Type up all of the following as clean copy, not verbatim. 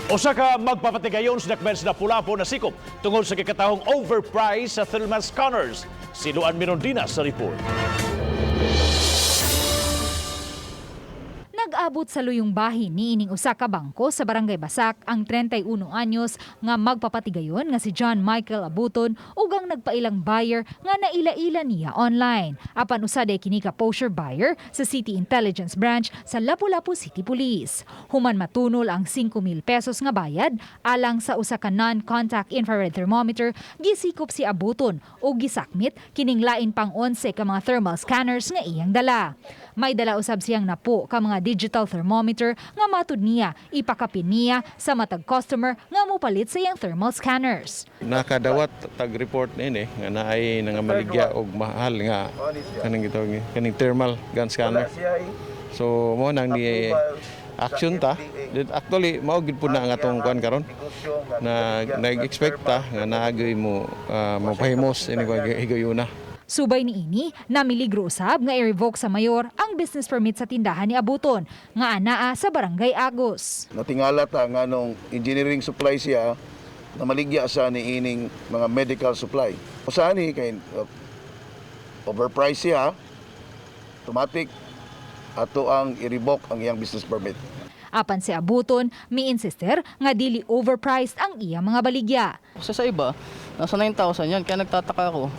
Usa ka magpapatigayon sa dakben sa Lapu-Lapu nasikop tungod sa gikatahong overprice sa thermal scanners. Si Luan Mirondina sa report. Nag-abot sa luyong bahin niining usa ka bangko sa Barangay Basak ang 31 anyos nga magpapatigayon nga si John Michael Abuton ug ang nagpailang buyer nga naila-ila niya online. Apan usa day kini ka poseur buyer sa City Intelligence Branch sa Lapu-Lapu City Police. Human matunol ang 5,000 pesos nga bayad alang sa usa ka non-contact infrared thermometer, gisikop si Abuton ug gisakmit kining lain pang 11 ka mga thermal scanners nga iyang dala. May dala usab siyang napo ka mga digital thermometer nga matud niya ipakapin niya sa matag customer nga mopalit sa iyang thermal scanners. Nakadawat tag report niini nga naay nangamaligya og mahal nga kaning gitawag kaning thermal gun scanner. So mo nang ni action ta. Actually, mao gid pud na ang atong kuan karon na nag-expect ta nga naagoy mo mopahimos ini kuan higayuna. Subay niini, namiligro usab nga i-revoke sa mayor ang business permit sa tindahan ni Abuton nga anaa sa Barangay Agos. Natingala ta nga nung engineering supply siya, namaligya sa niining mga medical supply. Usa ni kay overpriced siya, automatic ato ang i-revoke ang iyang business permit. Apan si Abuton, mi-insister nga dili overpriced ang iyang mga baligya. Kasi sa iba, nasa 9,000 yan. Kaya nagtataka ako.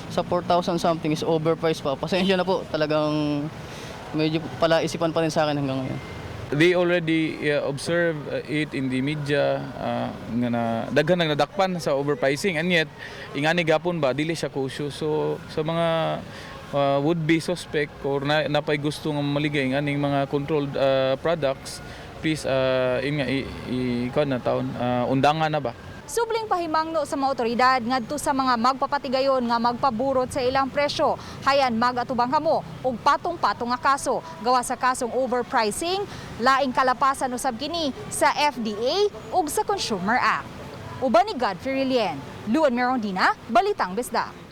Sa 4,000 something is overpriced pa. Pasensya na po. Talagang medyo palaisipan pa rin sa akin hanggang ngayon. They already observe it in the media nga na daghan nang nadakpan sa overpricing, and yet ingani gapon ba, dili siya cautious. So sa mga would be suspect or na, napay gusto nga maligay aning mga controlled products, please in nga i, kuan na taon undangan na ba. Subling pahimangno sa mga otoridad ngadto sa mga magpapatigayon nga magpaburot sa ilang presyo. Hayan magatubang kamo og patong-patong nga kaso. Gawa sa kasong overpricing, laing kalapasan usab kini sa FDA ug sa Consumer Act. Uban ni Godfrey Relien, Luan Merondina, Balitang Bisdak.